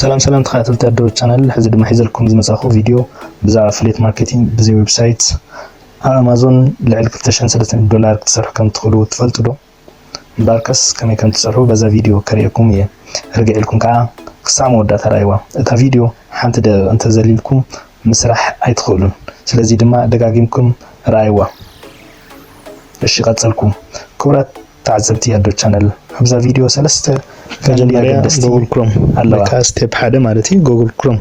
ሰላም ሰላም ተኸታተልቲ ኣዶ ቻናል፣ ሕዚ ድማ ሒዘልኩም ዝመጻኹ ቪድዮ ብዛዕባ ኣፍሌት ማርኬቲንግ ብዘይ ዌብሳይት ኣብ ኣማዞን ልዕሊ ክልተ ሽሕን ሰለስተ ሚእትን ዶላር ክትሰርሑ ከም ትኽእሉ ትፈልጡ ዶ? እምበኣርከስ ከመይ ከም ትሰርሑ በዛ ቪድዮ ከርእየኩም እየ። ርግዕ ኢልኩም ከዓ ክሳዕ መወዳእታ ረኣይዋ። እታ ቪድዮ ሓንቲ ደቂቕ እንተዘሊልኩም ምስራሕ ኣይትኽእሉን። ስለዚ ድማ ደጋጊምኩም ረኣይዋ። እሺ ቀጸልኩ። ክቡራት ተዓዘብቲ ኣዶ ቻነል፣ ኣብዛ ቪድዮ ሰለስተ ቀንዲ መጀመርያ ኣገደስቲ ጉግል ክሮም ኣለዋ። ወይ ከዓ ስቴፕ ሓደ ማለት እዩ። ጉግል ክሮም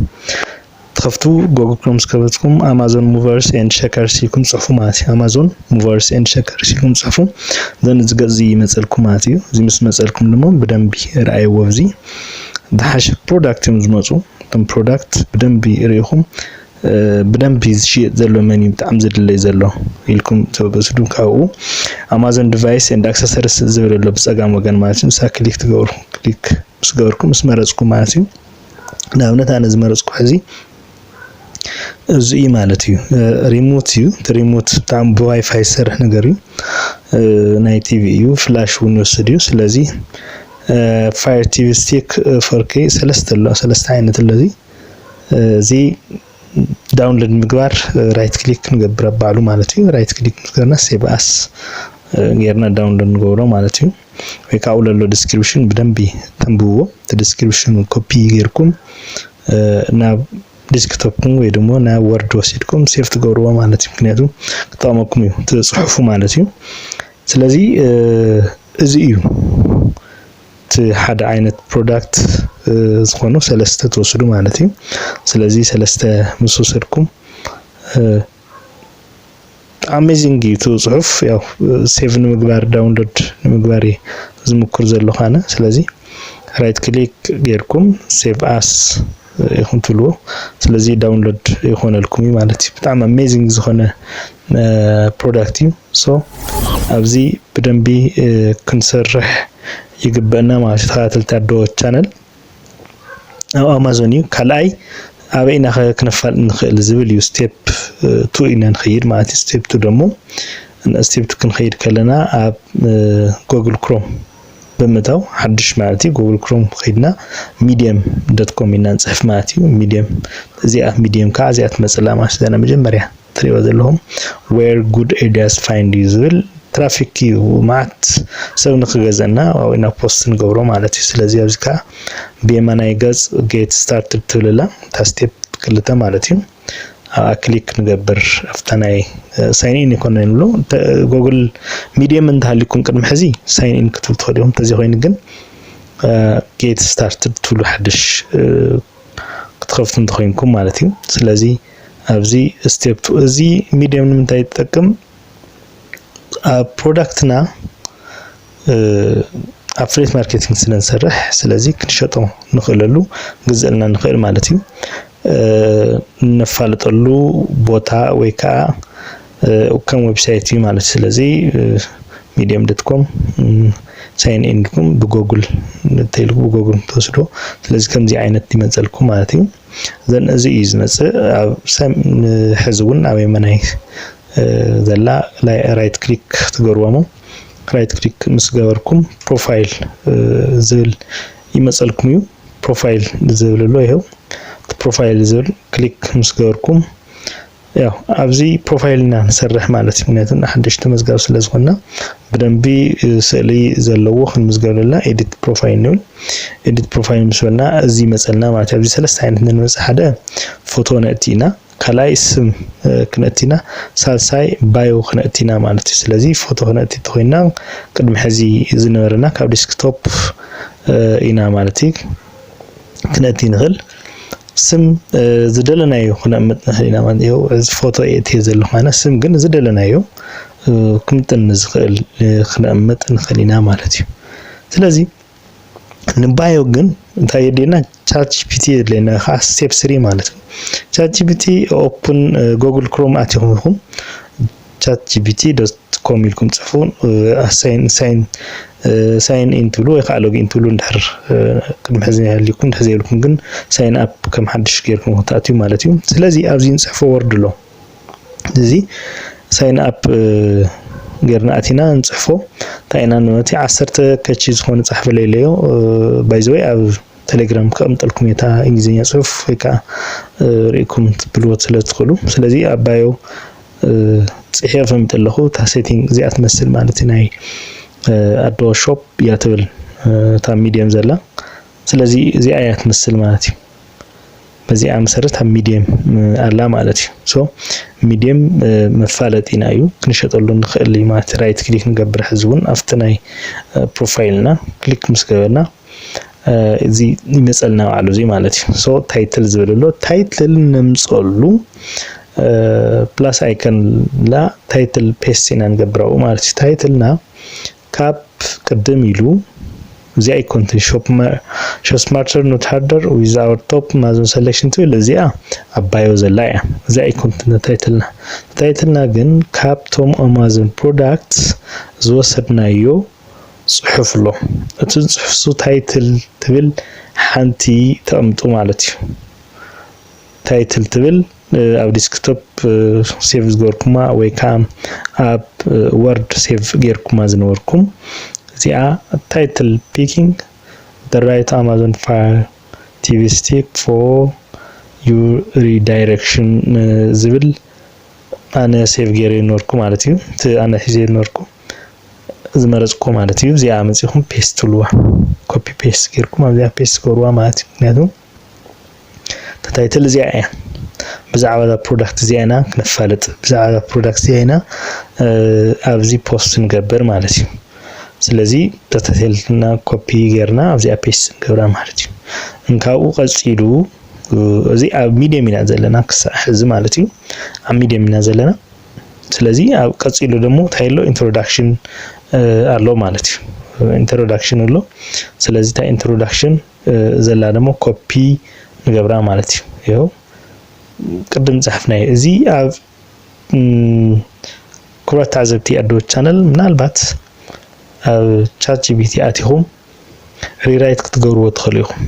ትኸፍቱ። ጉግል ክሮም ዝከፈትኩም ኣማዞን ሙቨርስ ኤንድ ሸከርስ ኢልኩም ጽሑፉ ማለት እዩ። ኣማዞን ሙቨርስ ኤንድ ሸከርስ ኢልኩም ጽሑፉ። ዘን እዚ ገጽ እዚ ይመጸልኩም ማለት እዩ። እዚ ምስ መጸልኩም ድማ ብደንቢ ረኣይዎ። ኣብዚ ዝሓሸ ፕሮዳክት እዮም ዝመጹ። እቶም ፕሮዳክት ብደንቢ ርኢኹም፣ እ፣ ብደንቢ ዝሽየጥ ዘሎ መን እዩ ብጣዕሚ ዝድለይ ዘሎ ኢልኩም ተወስዱ። ካብኡ ኣማዞን ዲቫይስ ኤንድ ኣክሰሰሪስ ዝብል ኣሎ ብጸጋም ወገን ማለት እዩ። ንሳ ክሊክ ትገብሩ። ክሊክ ምስ ገበርኩም ምስ መረጽኩም ማለት እዩ። ንኣብነት ኣነ ዝመረጽኩ ሕዚ እዚ እዩ ማለት እዩ። እ፣ ሪሞት እዩ። እቲ ሪሞት ብጣዕሚ ብዋይፋይ ዝሰርሕ ነገር እዩ። እ፣ ናይ ቲቪ እዩ። ፍላሽ እውን ይወስድ እዩ። ስለዚ፣ እ፣ ፋየር ቲቪ ስቲክ፣ እ፣ ፎር ኬ ሰለስተ ኣሎ፣ ሰለስተ ዓይነት ኣሎ። እዚ፣ እ፣ እዚ ዳውንሎድ ምግባር፣ እ፣ ራይት ክሊክ ንገብር ኣብ ባዕሉ ማለት እዩ። ራይት ክሊክ ምስ ገርና ሴቭ ኣስ፣ እ፣ ጌርና ዳውንሎድ ንገብሮ ማለት እዩ። ወይ ከዓ ኣብኡ ዘሎ ዲስክሪፕሽን ብደንቢ ተንብብዎ። እቲ ዲስክሪፕሽን ኮፒ ጌርኩም፣ እ፣ ናብ ዲስክቶፕኩም ወይ ድማ ናብ ወርድ ወሲድኩም ሴቭ ትገብርዎ ማለት እዩ። ምክንያቱ ክጠቕመኩም እዩ እቲ ጽሑፉ ማለት እዩ። ስለዚ፣ እ፣ እዚ እዩ እቲ ሓደ ዓይነት ፕሮዳክት፣ እ፣ ዝኾኑ ሰለስተ ትወስዱ ማለት እዩ። ስለዚ ሰለስተ ምስ ወሰድኩም፣ እ፣ ኣሜዚንግ እዩ እቲ ጽሑፍ። ያው ሴቭ ንምግባር፣ ዳውንሎድ ንምግባር እየ ዝምኩር ዘለኹ ኣነ። ስለዚ ራይት ክሊክ ጌርኩም ሴቭ ኣስ ኢኹም ትብልዎ። ስለዚ ዳውንሎድ ይኾነልኩም እዩ ማለት እዩ። ብጣዕሚ ኣሜዚንግ ዝኾነ፣ እ፣ ፕሮዳክት እዩ። ሶ ኣብዚ ብደንቢ፣ እ፣ ክንሰርሕ ይግበአና ማለት እዩ። ተኸታተልቲ ኣዶ ቻነል ኣብ ኣማዞን እዩ። ካልኣይ ኣበይ ኢና ኸ ክነፋልጥ ንኽእል ዝብል እዩ። ስቴፕ፣ እ፣ ቱ ኢና ንኸይድ ማለት እዩ። ስቴፕ ቱ ደሞ፣ ስቴፕ ቱ ክንኸይድ ከለና ኣብ፣ እ፣ ጎግል ክሮም ብምእታው ሓድሽ ማለት እዩ። ጎግል ክሮም ከይድና ሚድየም ዶት ኮም ኢልና ንጽሕፍ ማለት እዩ። ሚድየም፣ እዚኣ ሚድየም ከዓ እዚኣ ትመጽላ ማለት እዩ። እዛ ናይ መጀመርያ ትሪእዋ ዘለኹም ዌር ጉድ ኤሪያስ ፋይንድ እዩ ዝብል ትራፊክ እዩ። መዓት ሰብ ንክገዘና ኣብኡ ኢና ፖስት ንገብሮ ማለት እዩ። ስለዚ ኣብዚ ከዓ ብየማናይ ገጽ ጌት ስታርትድ ትብል ኣላ፣ እታ ስቴፕ ክልተ ማለት እዩ። ኣብኣ ክሊክ ንገብር። ኣብታ ናይ፣ እ፣ ሳይን ኢን ይኮነ ንብሎ። ተ-፣ ጎግል ሚድየም እንተሃሊኩም ቅድሚ ሕዚ ሳይን ኢን ክትብሉ ትኽእሉ ኢኹም። እንተዘይኮይኑ ግን፣ እ፣ ጌት ስታርትድ ትብሉ ሓድሽ፣ እ፣ ክትኸፍቱ እንተኾይንኩም ማለት እዩ። ስለዚ ኣብዚ ስቴፕ ቱ፣ እዚ ሚድየም ንምንታይ ይጠቅም? ኣብ ፕሮዳክትና፣ እ፣ ኣፍሌት ማርኬቲንግ ስለ ንሰርሕ፣ ስለዚ ክንሸጦ ንኽእለሉ፣ ግዘልና ንኽእል ማለት እዩ። እ፣ እነፋልጠሉ ቦታ ወይ ከዓ፣ እ፣ ከም ዌብሳይት እዩ ማለት እዩ። ስለዚ፣ እ፣ ሚድየም ዶት ኮም፣ እ፣ ሳይን ኢን ኢልኩም ብጎግል እንተኢልኩም ብጎግል ትወስዶ። ስለዚ ከምዚ ዓይነት ይመፀልኩም ማለት እዩ። ዘን እዚ እዩ ዝመፅእ። ኣብ ሰም-፣ ሕዚ እውን ኣብ የመናይ፣ እ፣ ዘላ ላይ ራይት ክሊክ ትገብርዎ እሞ ራይት ክሊክ ምስ ገበርኩም ፕሮፋይል፣ እ፣ ዝብል ይመፀልኩም እዩ። ፕሮፋይል ዝብል ኣሎ ይኸው። እቲ ፕሮፋይል ዝብል ክሊክ ምስ ገበርኩም ያው ኣብዚ ፕሮፋይል ኢና ንሰርሕ ማለት እዩ። ምክንያቱ ሓደሽቲ ተመዝጋቢ ስለ ዝኾንና ብደንቢ፣ እ፣ ስእሊ ዘለዎ ክንምዝገብ ዘለና ኤዲት ፕሮፋይል ንብል። ኤዲት ፕሮፋይል ምስ በልና እዚ ይመፀልና ማለት እዩ። ኣብዚ ሰለስተ ዓይነት ንመፅእ፣ ሓደ ፎቶ ነእቲ ኢና፣ ካልኣይ ስም፣ እ፣ ክነእቲ ኢና፣ ሳልሳይ ባዮ ክነእቲ ኢና ማለት እዩ። ስለዚ ፎቶ ክነእቲ እንተኾይንና ቅድሚ ሕዚ ዝነበረና ካብ ዴስክቶፕ፣ እ፣ ኢና ማለት እዩ። ክነእቲ ንኽእል። ስም፣ እ፣ ዝደለናዮ ክነእምጥ ንኽእል ኢና ማለት እዩ። እዚ ፎቶ የእትየ ዘለኹ ኣነ፣ ስም ግን ዝደለናዮ፣ እ፣ ክምጥን ዝኽእል፣ እ፣ ክነእምጥ ንኽእል ኢና ማለት እዩ። ስለዚ ንባዮ ግን እንታይ የድልየና? ቻት ጂ ፒ ቲ የድልየና፣ ከዓ ስቴፕ ስሪ ማለት እዩ። ቻት ጂ ፒ ቲ ኦፕን፣ እ፣ ጎግል ክሮም ኣቲኹም ኢኹም ቻት ጂ ፒ ቲ ዶት ኮም ኢልኩም ጽፉ። እ፣ ሳይን፣ ሳይን፣ እ፣ ሳይን ኢን ትብሉ ወይ ከዓ ሎግ ኢን ትብሉ እንድሕር፣ እ፣ ቅድሚ ሕዚ ሃልይኩም፣ እንድሕር ዘይብልኩም ግን ሳይን ኣፕ ከም ሓድሽ ጌርኩም ክትኣትዩ ማለት እዩ። ስለዚ ኣብዚ ንጽሕፎ ወርድ ኣሎ። እዚ ሳይን ኣፕ፣ እ፣ ጌርና ኣቲና ንጽሕፎ። እንታይ ኢና ንመቲ ዓሰርተ ከቺ ዝኾነ ጻሕፈለይ ኢለዮ። እ፣ ባይ ዘ ወይ ኣብ ቴሌግራም ከቐምጠልኩም እየ፣ እታ እንግሊዝኛ ጽሑፍ ወይ ከዓ ርኢኩም ትብልዎ ስለ ትኽእሉ። ስለዚ ኣብ ባዮ ጽሒፈ ከምጠለኹ እታ ሴቲንግ እዚኣ ትመስል ማለት እዩ። ናይ ኣዶ ሾፕ እያ ትብል እታ ሚድየም ዘላ። ስለዚ እዚኣ እያ ትመስል ማለት እዩ። በዚኣ መሰረት ኣብ ሚድየም ኣላ ማለት እዩ። ሶ ሚድየም መፋለጢና እዩ፣ ክንሸጠሉ ንኽእል እዩ ማለት እዩ። ራይት ክሊክ ንገብር ሕዚ እውን ኣብቲ ናይ ፕሮፋይልና ክሊክ ምስ ገበርና እዚ ይመፀልና ባዕሉ እዚ ማለት እዩ። ሶ ታይትል ዝብል ኣሎ፣ ታይትል ነምፀሉ ፕላስ ኣይከን ላ ታይትል ፔስት ኢና ንገብር ኣብኡ ማለት እዩ። ታይትልና ካብ ቅድም ኢሉ እዚኣ ኣይኮንትን፣ shop smarter not harder with our top Amazon selection ትብል እዚኣ ኣብ ባዮ ዘላ እያ። እዚኣ ኣይኮንትን ታይትልና። ታይትልና ግን ካብቶም ኣማዞን ፕሮዳክትስ ዝወሰድናዮ ፅሑፍ ኣሎ። እቲ ፅሑፍ ሱ ታይትል ትብል ሓንቲ ተቐምጡ ማለት እዩ። ታይትል ትብል ኣብ ዲስክቶፕ ሴቭ ዝገበርኩማ ወይ ከዓ ኣብ ወርድ ሴቭ ጌርኩማ ዝነበርኩም እዚኣ ታይትል ፒኪንግ the right Amazon Fire ቲቪ ስቲክ ፎር ዩ ሪዳይሬክሽን ዝብል ኣነ ሴቭ ገይረ ይነበርኩ ማለት እዩ። እቲ ኣነ ሒዘ ይነበርኩ ዝመረፅኩ ማለት እዩ። እዚኣ መፂኹም ፔስት ትብልዋ፣ ኮፒ ፔስት ጌርኩም ኣብዚኣ ፔስት ትገብርዋ ማለት እዩ። ምክንያቱ እታ ታይትል እዚኣ እያ። ብዛዕባ እዛ ፕሮዳክት እዚኣ ኢና ክነፋልጥ፣ ብዛዕባ እዛ ፕሮዳክት እዚኣ ኢና ኣብዚ ፖስት ንገብር ማለት እዩ። ስለዚ እታ ታይትልና ኮፒ ጌርና ኣብዚኣ ፔስት ንገብራ ማለት እዩ። እንካብኡ ቀፂሉ እዚ ኣብ ሚድየም ኢና ዘለና ክሳዕ ሕዚ ማለት እዩ። ኣብ ሚድየም ኢና ዘለና። ስለዚ ኣብ ቀፂሉ ደግሞ እንታይ ኣሎ? ኢንትሮዳክሽን ኣሎ ማለት እዩ። ኢንትሮዳክሽን ኣሎ። ስለዚ እታ ኢንትሮዳክሽን ዘላ ደግሞ ኮፒ ንገብራ ማለት እዩ። ይኸው ቅድም ፃሕፍናዮ እዚ ኣብ ክቡራት ተዓዘብቲ ኣዶ ቻነል ምናልባት ኣብ ቻት ጂፒቲ ኣቲኹም ሪራይት ክትገብርዎ ትኽእሉ ኢኹም።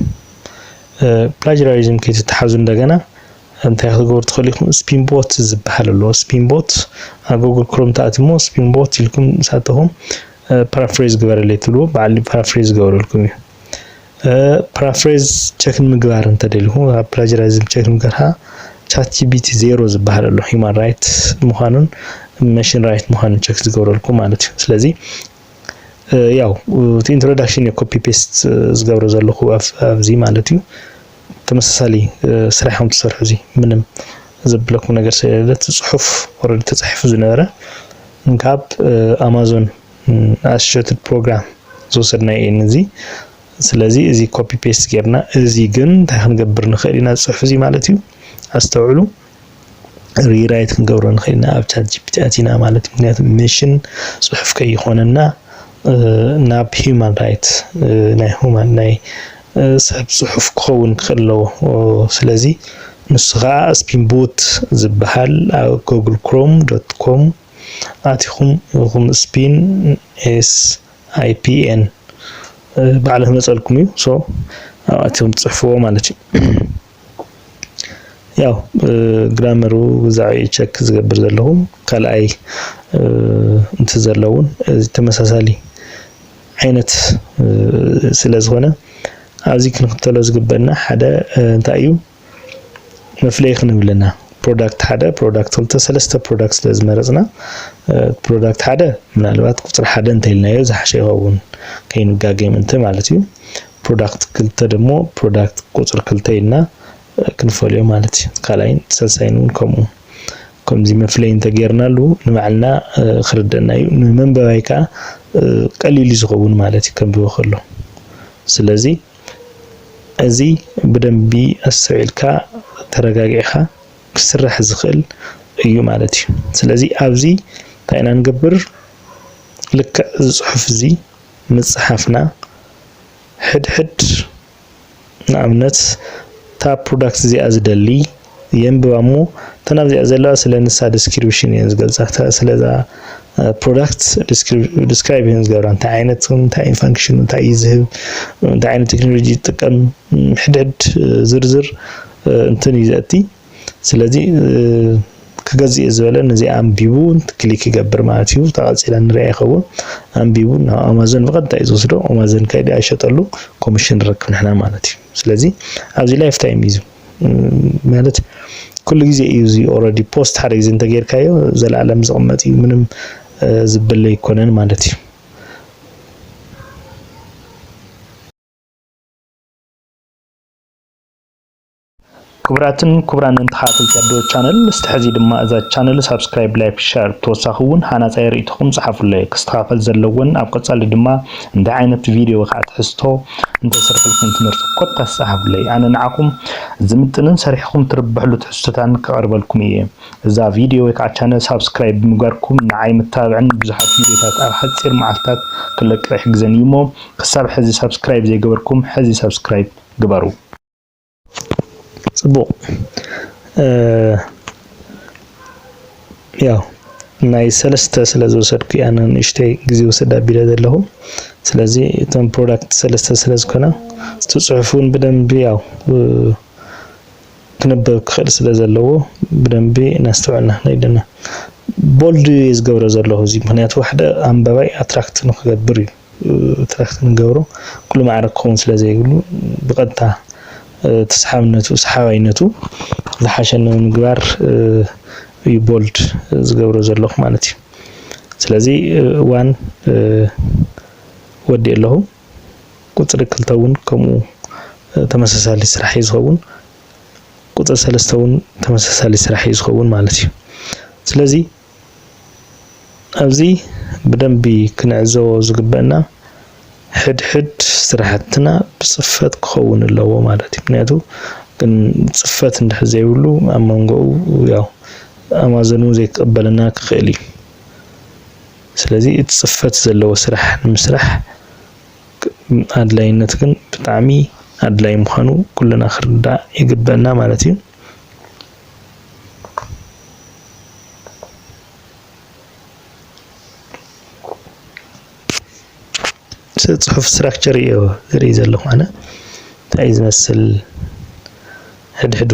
ፕላጅራሪዝም ከይትተሓዙ እንደገና እንታይ ክትገብሩ ትኽእሉ ኢኹም? ስፒን ቦት ዝበሃል ኣሎ። ስፒን ቦት ኣብ ጉግል ክሮም ተኣትሞ ስፒን ቦት ኢልኩም ንሳተኹም ፓራፍሬዝ ግበረለይ ትብልዎ ባዕሉ ፓራፍሬዝ ዝገበረልኩም እዩ። ፓራፍሬዝ ቸክ ንምግባር እንተደሊኹም ፕላጅራሪዝም ቸክ ንምግባር ቻት ጂፒቲ ዜሮ ዝበሃል ኣሎ። ሂማን ራይት ምዃኑን መሽን ራይት ምዃኑን ቸክ ዝገብረልኩም ማለት እዩ። ስለዚ ያው እቲ ኢንትሮዳክሽን ኮፒ ፔስት ዝገብሮ ዘለኹ ኣብዚ ማለት እዩ። ተመሳሳሊ ስራሕ ከም ትሰርሑ እዚ ምንም ዘብለኩም ነገር ስለሌለ እቲ ፅሑፍ ኦረዲ ተፃሒፉ ዝነበረ ካብ ኣማዞን ኣሶሽትድ ፕሮግራም ዝወሰድናዮ እዩ እዚ። ስለዚ እዚ ኮፒ ፔስት ጌርና እዚ ግን እንታይ ክንገብር ንኽእል ኢና ፅሑፍ እዚ ማለት እዩ። ኣስተውዕሉ። ሪራይት ክንገብሮ ንኽእል ኢና ኣብ ቻት ጂፒቲ ኣቲና ማለት እዩ። ምክንያቱ መሽን ፅሑፍ ከይኾነና ናብ ሂማን ራይት ናይ ሁማን ናይ ሰብ ፅሑፍ ክኸውን ክኽእል ኣለዎ። ስለዚ ንሱ ከዓ ስፒን ቦት ዝበሃል ኣብ ጉግል ክሮም ዶት ኮም ኣቲኹም ኢኹም ስፒን ኤስ ኣይ ፒ ኤን ባዕሉ ክመፀልኩም እዩ። ሶ ኣብኣቲኹም ትፅሕፍዎ ማለት እዩ። ያው ግራመሩ ብዛዕባኡ ቸክ ዝገብር ዘለኹ ካልኣይ እንት ዘለውን እዚ ተመሳሳሊ ዓይነት ስለ ዝኾነ ኣብዚ ክንክተሎ ዝግበና ሓደ እንታይ እዩ መፍለይ ክንብለና ፕሮዳክት ሓደ ፕሮዳክት ክልተ ሰለስተ ፕሮዳክት ስለ ዝመረፅና ፕሮዳክት ሓደ ምናልባት ቁፅሪ ሓደ እንተኢልናዮ ዝሓሸ ይኸውን ከይንጋገ ምእንቲ ማለት እዩ። ፕሮዳክት ክልተ ደግሞ ፕሮዳክት ቁፅሪ ክልተ ኢልና ክንፈልዮ ማለት እዩ። ካልኣይን ሳልሳይን እውን ከምኡ ከምዚ መፍለይ እንተጌርናሉ ንባዕልና ክርደና እዩ። ንመንበባይ ከዓ ቀሊል እዩ ዝኸውን ማለት እዩ ከንብቦ ከሎ። ስለዚ እዚ ብደንቢ ኣስተውዒልካ ተረጋጊዕካ ክስራሕ ዝኽእል እዩ ማለት እዩ። ስለዚ ኣብዚ እንታይ ኢና ንገብር? ልክዕ እዚ ፅሑፍ እዚ ምፅሓፍና ሕድሕድ ንኣብነት እታ ፕሮዳክት እዚኣ ዝደሊ የንብባ እሞ እተን ኣብዚኣ ዘለዋ ስለ ንሳ ዲስክሪፕሽን እየን ዝገልፃ ስለዛ ፕሮዳክት ዲስክራይብ እየን ዝገብራ እንታይ ዓይነት እንታይ እዩ ፋንክሽኑ እንታይ እዩ ዝህብ እንታይ ዓይነት ቴክኖሎጂ ይጥቀም ሕድሕድ ዝርዝር እንትን እዩ ዘእቲ ስለዚ ክገዝእ እየ ዝበለ ነዚ ኣንቢቡ ክሊክ ይገብር ማለት እዩ ተቐፂለ ንሪኣ ይኸውን ኣንቢቡ ናብ ኣማዞን ብቐጥታ እዩ ዝወስዶ ኣማዞን ከይዲ ኣይሸጠሉ ኮሚሽን ንረክብ ንሕና ማለት እዩ ስለዚ ኣብዚ ላይፍ ታይም እዩ ማለት ኩሉ ግዜ እዩ እዚ already post ሓደ ግዜ እንተጌርካዮ ዘላለም ዝቕመጥ እዩ፣ ምንም ዝበለ ኣይኮነን ማለት እዩ። ክቡራትን ክቡራንን ተኸታተልቲ ኣዶ ቻነል፣ እስቲ ሕዚ ድማ እዛ ቻነል ሳብስክራይብ፣ ላይክ፣ ሸር፣ ተወሳኺ እውን ሃናፃይ ርእይቶኹም ጸሓፉለይ። ክስተኻኸል ዘለዎን ኣብ ቀጻሊ ድማ እንታይ ዓይነት ቪድዮ ወይ ከዓ ትሕዝቶ እንተሰርሐልኩም ትምህርቲ ኮታስ ጸሓፉለይ። ኣነ ንዓኹም ዝምጥንን ሰሪሕኹም ትርብሕሉ ትሕዝቶታን ከቕርበልኩም እየ። እዛ ቪድዮ ወይ ከዓ ቻነል ሳብስክራይብ ብምግባርኩም ንዓይ ምተባብዕን ብዙሓት ቪድዮታት ኣብ ሓፂር መዓልታት ክለቅቕ ይሕግዘን እዩ እሞ ክሳብ ሕዚ ሳብስክራይብ ዘይገበርኩም ሕዚ ሳብስክራይብ ግበሩ። ጽቡቕ። ያው ናይ ሰለስተ ስለ ዝወሰድኩ እያ ንእሽተይ ግዜ ውሰድ ኣቢለ ዘለኹ። ስለዚ እቶም ፕሮዳክት ሰለስተ ስለ ዝኾነ እቲ ጽሑፍ እውን ብደንቢ ያው ክንበብ ክኽእል ስለ ዘለዎ ብደንቢ እናስተውዐልና ክንኸይድ ኣለና። ቦልድ እየ ዝገብሮ ዘለኹ እዚ ምኽንያቱ ሓደ ኣንባባይ ኣትራክት ንክገብር እዩ። ኣትራክት ንገብሮ ኩሉ ማዕረ ክኸውን ስለ ዘይብሉ ብቐጥታ ተስሓብነቱ ሰሓባይነቱ ዝሓሸ ንምግባር እዩ ቦልድ ዝገብሮ ዘለኹ ማለት እዩ። ስለዚ ዋን ወዲ ኣለኹ ቁፅሪ ክልተ እውን ከምኡ ተመሳሳሊ ስራሕ እዩ ዝኸውን። ቁፅሪ ሰለስተ እውን ተመሳሳሊ ስራሕ እዩ ዝኸውን ማለት እዩ። ስለዚ ኣብዚ ብደንቢ ክንዕዘቦ ዝግበአና ሕድሕድ ስራሕትና ብፅፈት ክኸውን ኣለዎ ማለት እዩ። ምክንያቱ ግን ፅፈት እንድሕር ዘይብሉ ኣብ መንጎኡ ያው ኣማዞን እውን ዘይክቕበለና ክኽእል እዩ። ስለዚ እቲ ፅፈት ዘለዎ ስራሕ ንምስራሕ ኣድላይነት ግን ብጣዕሚ ኣድላይ ምዃኑ ኩልና ክርዳእ ይግበአና ማለት እዩ። ጽሑፍ ስትራክቸር እዮ ዝርኢ ዘለኹ ኣነ እንታይ እዩ ዝመስል ሕድሕዱ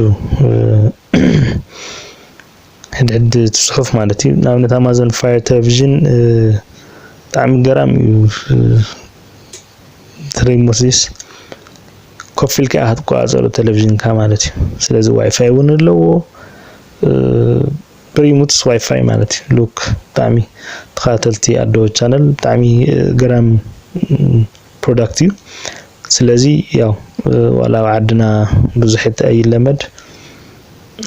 ሕድሕድ ጽሑፍ ማለት እዩ። ንኣብነት ኣማዞን ፋየር ቴሌቪዥን ብጣዕሚ ገራሚ እዩ። ትሪሞሲስ ኮፍ ኢልካ ኢኻ ትቆጻጸሮ ቴሌቪዥንካ ማለት እዩ። ስለዚ ዋይፋይ እውን ኣለዎ። ብሪሙትስ ዋይፋይ ማለት እዩ። ሉክ ብጣዕሚ ተኸታተልቲ ኣዶ ቻነል ብጣዕሚ ገራሚ ፕሮዳክት እዩ። ስለዚ ያው ዋላ ኣብ ዓድና ብዙሕ ኣይለመድ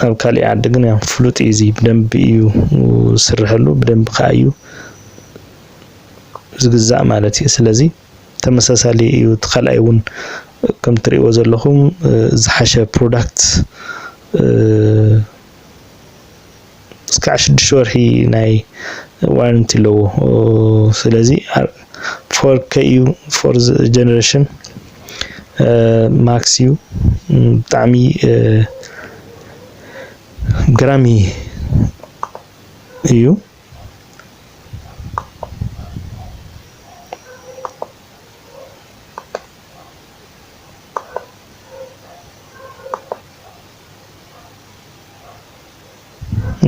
ኣብ ካሊእ ዓዲ ግን ያው ፍሉጥ እዩ። እዚ ብደንቢ እዩ ዝስርሐሉ፣ ብደንቢ ከዓ እዩ ዝግዛእ ማለት እዩ። ስለዚ ተመሳሳሊ እዩ። እቲ ካልኣይ እውን ከም ትሪእዎ ዘለኹም ዝሓሸ ፕሮዳክት እስካዕ ሽዱሽተ ወርሒ ናይ ዋረንቲ ኣለዎ። ስለዚ ፎር ከ እዩ ፎርዝ ጀነሬሽን ማክስ እዩ። ብጣዕሚ ገራሚ እዩ።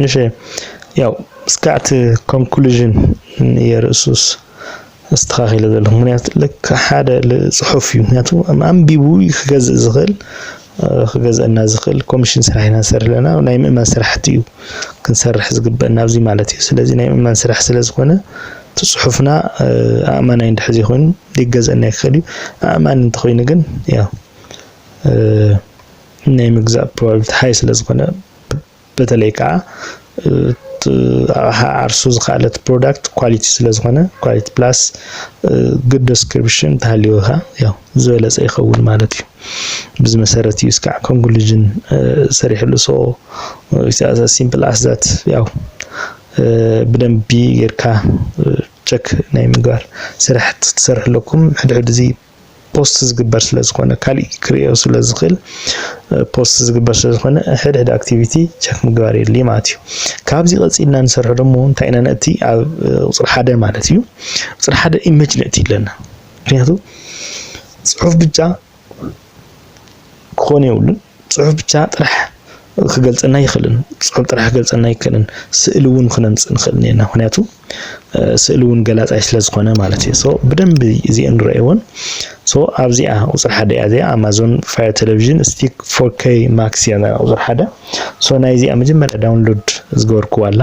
እሺ ያው እስካዕ እቲ ኮንክሉዥን የርእሱስ ኣስተኻኺለ ዘለኹ ምክንያቱ ልክ ሓደ ጽሑፍ እዩ። ምክንያቱ ኣንቢቡ ክገዝእ ዝኽእል ክገዝአና ዝኽእል ኮሚሽን ስራሕ ኢና ንሰርሕ ኣለና። ናይ ምእማን ስራሕቲ እዩ ክንሰርሕ ዝግበአና ኣብዚ ማለት እዩ። ስለዚ ናይ ምእማን ስራሕ ስለ ዝኾነ እቲ ጽሑፍና ኣእማናይ እንድሕር ዘይኮይኑ ሊገዝአና ይኽእል እዩ። ኣእማኒ እንተኾይኑ ግን ያው ናይ ምግዛእ ፕሮባብሊቲ ሃይ ስለ ዝኾነ በተለይ ከዓ ኣቕሓ ዓርሱ ዝኸኣለት ፕሮዳክት ኳሊቲ ስለ ዝኾነ ኳሊቲ ፕላስ ጉድ ዲስክሪፕሽን እንተሃልዩካ ያው ዝበለፀ ይኸውን ማለት እዩ። ብዚ መሰረት እዩ እስካዕ ኮንክሉዥን ሰሪሕሉ። So it's as simple as that። ያው ብደንቢ ጌርካ ቸክ ናይ ምግባር ስራሕቲ ትሰርሑ ኣለኩም። ሕድሕድ እዚ ፖስት ዝግበር ስለ ዝኾነ ካሊእ ክርእዮ ስለ ዝኽእል ፖስት ዝግበር ስለ ዝኾነ ሕድሕድ ኣክቲቪቲ ቸክ ምግባር የድሊ ማለት እዩ። ካብዚ ቀፂልና ንሰርሖ ደሞ እንታይ ኢና ነእቲ ኣብ ቁፅሪ ሓደ ማለት እዩ። ቁፅሪ ሓደ ኢሜጅ ነእቲ ኣለና። ምክንያቱ ፅሑፍ ብቻ ክኾን የብሉን። ፅሑፍ ብቻ ጥራሕ ክገልፀና ይኽእልን፣ ፅሑፍ ጥራሕ ክገልፀና ይኽእልን፣ ስእሊ እውን ክነምፅእ ንኽእል እኒና። ምክንያቱ ስእሊ እውን ገላፃይ ስለ ዝኾነ ማለት እዩ። So ብደንብ እዚአን ንረእየወን። So ኣብዚኣ ቁፅሪ ሓደ እያ፣ እዚኣ Amazon Fire Television Stick four K Max እያ ቁፅሪ ሓደ። So ናይ እዚኣ መጀመርያ download ዝገበርኩዋ ኣላ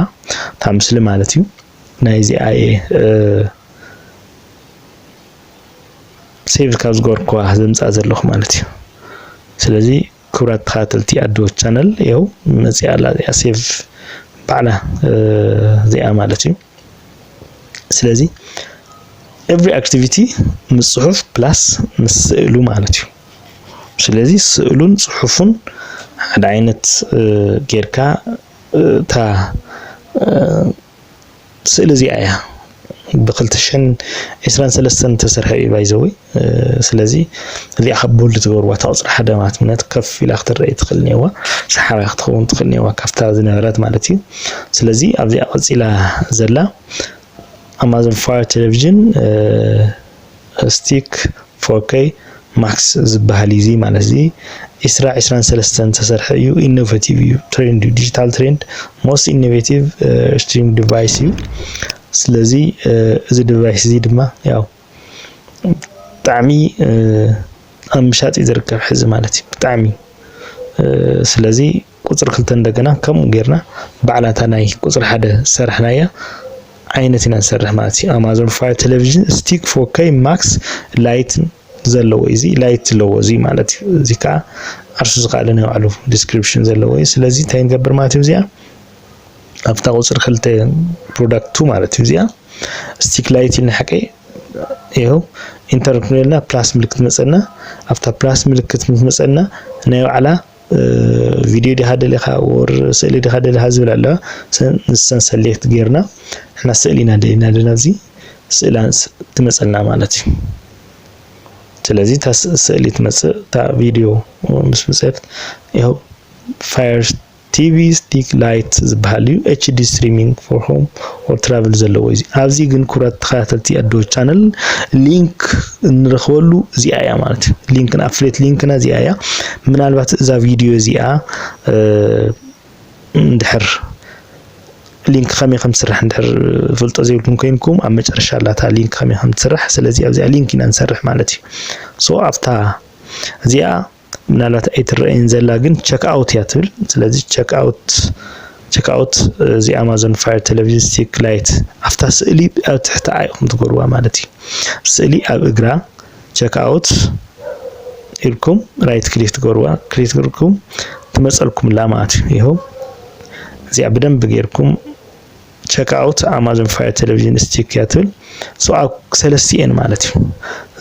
እታ ምስሊ ማለት እዩ። ናይ እዚኣ እየ save ካብ ዝገበርኩዋ ዘምፃ ዘለኹ ማለት እዩ። ስለዚ ክቡራት ተኸታተልቲ ኣዶ ቻነል ይኸው መፂኣ ኣላ እዚኣ save ባዕላ እዚኣ ማለት እዩ። ስለዚ every activity ምስ ፅሑፍ plus ምስ ስእሉ ማለት እዩ። ስለዚ ስእሉን ፅሑፉን ሓደ ዓይነት ጌርካ እታ ስእሊ እዚኣ እያ ብ ክልተ ሽሕን ዕስራን ሰለስተን ተሰርሐ እዩ ባይዘወይ። ስለዚ እዚኣ ካብ ቦልድ ትገብርዋ እታ ቁፅሪ ሓደ ማለት ምክንያቱ ከፍ ኢላ ክትረአ ትኽእል እኒዋ፣ ሰሓባይ ክትኸውን ትኽእል እኒዋ ካብታ ዝነበረት ማለት እዩ። ስለዚ ኣብዚኣ ቀፂላ ዘላ Amazon Fire Television Stick four K Max ዝበሃል እዩ። እዚ ማለት እዚ ዕስራ ዕስራን ሰለስተን ተሰርሐ እዩ። ኢኖቬቲቭ እዩ፣ ትሬንድ እዩ፣ ዲጂታል ትሬንድ most innovative stream device እዩ። ስለዚ እዚ ዲቫይስ እዚ ድማ ያው ብጣዕሚ ኣብ ምሻጥ እዩ ዝርከብ ሕዚ ማለት እዩ ብጣዕሚ። ስለዚ ቁፅሪ ክልተ እንደገና ከምኡ ጌርና ባዕላታ ናይ ቁፅሪ ሓደ ዝሰራሕናያ ዓይነት ኢና ንሰርሕ ማለት እዩ። Amazon Fire Television Stick four K Max Lite ዘለዎ እዩ። እዚ ላይት ዘለዎ እዚ ማለት እዩ። እዚ ከዓ ዓርሱ ዝኸኣለ ናይ ባዕሉ ዲስክሪፕሽን ዘለዎ እዩ። ስለዚ እንታይ ንገብር ማለት እዩ? እዚኣ ኣብታ ቁፅሪ ክልተ ፕሮዳክት ቱ ማለት እዩ። እዚኣ ስቲክ ላይት ኢልና ሓቀይ ይኸው ኢንተር ክንብለና ፕላስ ምልክት መፀና። ኣብታ ፕላስ ምልክት ምስ መፀና ናይ ባዕላ ቪድዮ ዲኻ ደሊኻ ወር ስእሊ ዲኻ ደሊኻ ዝብል ኣለዋ። ንሰን ሰሌክት ጌርና ንሕና ስእሊ ኢና ደሊና ዘለና ኣብዚ ስእላ ትመፀልና ማለት እዩ። ስለዚ እታ ስእሊ ትመፅእ እታ ቪድዮ ምስ መፀት ይኸው ፋየር ቲቪ ስቲክ ላይት ዝበሃል እዩ። HD streaming for home or travel ዘለዎ እዩ። ኣብዚ ግን ክቡራት ተኸታተልቲ ኣዶ ቻነል ሊንክ እንረኽበሉ እዚኣ እያ ማለት እዩ። ሊንክና ኣፍሌት ሊንክና እዚኣ እያ። ምናልባት እዛ ቪድዮ እዚኣ እንድሕር ሊንክ ከመይ ከም ትስራሕ እንድሕር ፍልጦ ዘይብልኩም ኮይንኩም ኣብ መጨረሻ ኣላታ ሊንክ ከመይ ከም ትስራሕ። ስለዚ ኣብዚኣ ሊንክ ኢና ንሰርሕ ማለት እዩ። ሶ ኣብታ እዚኣ ምናልባት ኣይትረአይን ዘላ ግን ቸክ ኣውት እያ ትብል። ስለዚ ቸክ ኣውት ቸክ ኣውት እዚ ኣማዞን ፋየር ቴሌቪዥን ስቲክ ላይት ኣብታ ስእሊ ኣብ ትሕቲ ኢኹም ትገብርዋ ማለት እዩ። ስእሊ ኣብ እግራ ቸክ ኣውት ኢልኩም ራይት ክሊክ ትገብርዋ። ክሊክ ትገብርኩም ትመፀልኩም ላ ማለት እዩ። ይኸው እዚኣ ብደንብ ጌርኩም ቸክ ኣውት ኣማዞን ፋየር ቴሌቪዥን ስቲክ እያ ትብል። ሶ ኣብ ሰለስቲኤን ማለት እዩ።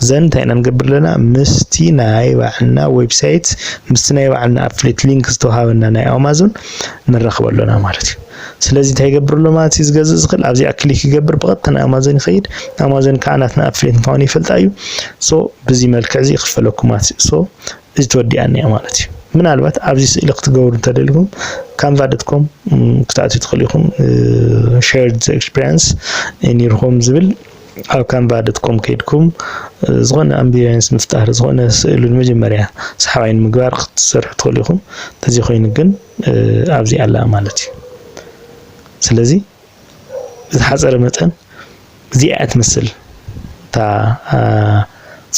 ዘን እንታይ ኢና ንገብር ኣለና? ምስቲ ናይ ባዕልና ዌብሳይት ምስቲ ናይ ባዕልና ኣፍሌት ሊንክ ዝተዋሃበና ናይ ኣማዞን ንራኽበ ኣሎና ማለት እዩ። ስለዚ እንታይ ይገብር ኣሎ ማለት እዩ? ዝገዝእ ዝኽእል ኣብዚኣ ክሊክ ይገብር ብቐጥታ ናይ ኣማዞን ይኸይድ። ኣማዞን ከዓ ናትና ኣፍሌት ምዃኑ ይፈልጣ እዩ። ሶ ብዚ መልክዕ እዚ ይኽፈለኩም ማለት እዩ። ሶ እዚ ተወዲኣኒ እያ ማለት እዩ። ምናልባት ኣብዚ ስእሊ ክትገብሩ እንተደሊኹም ካንቫ ዶት ኮም ክትኣትዩ ትኽእሉ ኢኹም። ሼርድ ኤክስፒሪንስ ኒርሆም ዝብል ኣብ ካንቫ ዶት ኮም ከይድኩም ዝኾነ ኣምቢየንስ ምፍጣር ዝኾነ ስእሉ ንመጀመርያ ሰሓባይ ንምግባር ክትሰርሑ ትኽእሉ ኢኹም። ተዚ ኮይኑ ግን ኣብዚ ኣላ ማለት እዩ። ስለዚ ብዝሓፀረ መጠን እዚኣ እያ ትመስል እታ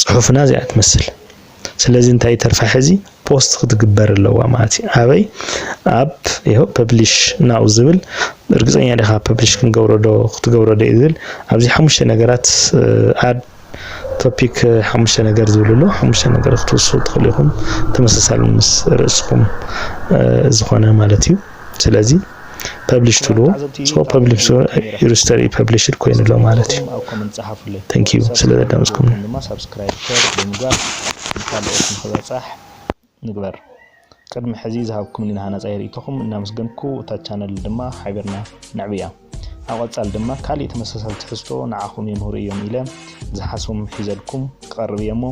ፅሑፍና እዚኣ ትመስል። ስለዚ እንታይ ተርፋ ሕዚ ፖስት ክትግበር ኣለዋ ማለት እዩ። ኣበይ ኣብ ይኸው ፐብሊሽ ናው ዝብል እርግፀኛ ዲኻ ፐብሊሽ ክንገብሮ ዶ ክትገብሮ ዶ እዩ ዝብል ኣብዚ ሓሙሽተ ነገራት ኣድ ቶፒክ ሓሙሽተ ነገር ዝብል ኣሎ። ሓሙሽተ ነገር ክትውስኹ ትኽእሉ ኢኹም ተመሳሳሊ ምስ ርእስኹም ዝኾነ ማለት እዩ። ስለዚ ፐብሊሽ ትብልዎ ሶ ፐብሊሽ ሪጅስተር ዩ ፐብሊሽድ ኮይኑ ኣሎ ማለት እዩ። Thank you ስለ ዘዳመፅኩም። ድማ ሳብስክራይብ ሸር ብምግባር ካልኦት ንክበፃሕ ንግበር። ቅድሚ ሕዚ ዝሃብኩም ናሃናፃይ ርእይቶኹም እናመስገንኩ እታ ቻነል ድማ ሓቢርና ነዕብያ። ኣብ ቀፃል ድማ ካሊእ ተመሳሳሊ ትሕዝቶ ንዓኹም የምህሩ እዮም ኢለ ዝሓስቦም ሒዘልኩም ክቐርብ እየ እሞ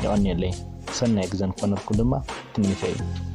የቐንየለይ። ሰናይ ግዘ ንኾነልኩም ድማ ትምኒተይ እዩ።